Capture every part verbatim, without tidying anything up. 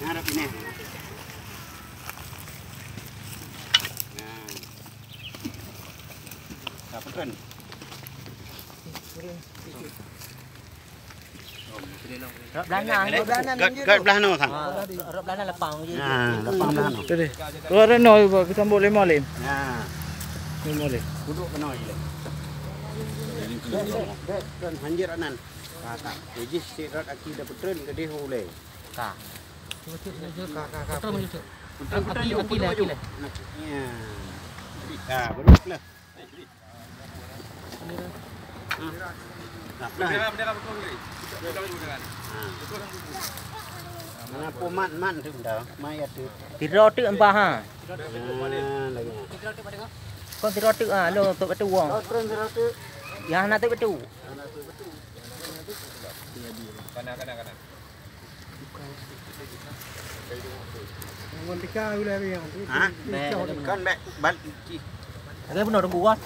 Harap ini. Nah. Dah pekan. Rot belah na, rot belah na. Kat, kat belah na, Sang. Ah, rot belah na lapang je. Nah, lapang belah na. Tadi. Keluar no, kita ambil lima lem. Nah. Lima lem. Duduk kena je. Dek, dek, dek, kan hanjir anan. Ka, ka. Jadi, si rot aki dah petrol ke dia ulai. Ka. Cuba, cuba, cuba, cuba. Ka, ka, ka. Betul, betul, betul. Betul, betul, aki, aki, aki, aki. Ya. Ka, baru lah. Nah, nah. Mana pemat-mat tu dah, mai atu. Tiro tu empah ha. Nah, lagi. Kau tiro tu ah, lo tu betul wong. Kau turun tiro tu. Ya, nak tu betul. Kana, kana, kana. Ha? Kon bèk bal cih. Ada benar tunggu kan?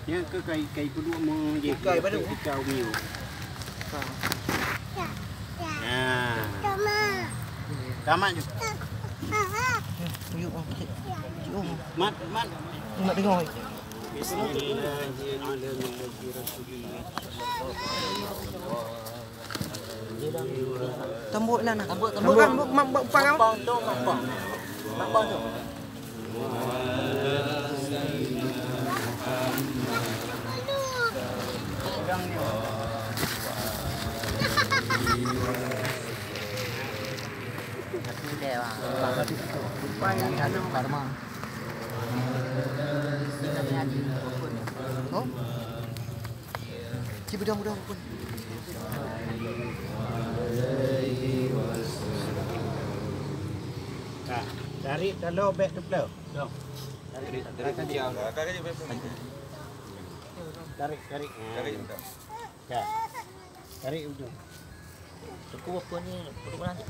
Nya ke kai, kai peuduek mo je. Kai baru. Kai umi. Ha. Tamat je. Yuk, yuk. Mat, mat. Nak dengar. Bismillahirrahmanirrahim. Tambok lah nah. Tambok, tambok. Tambok kan, bok, mak, bok, pang. Mapang tu, mapang. Mapang tu. Karma. Oh? Ci beudong-beudong pun. Nah, tarik taloe bèk teuplôh. Tarik, tarik, tarik. Tarik, tarik. Tarik. Ya. Tarik ujung. Teungku apa ni? Perut mana?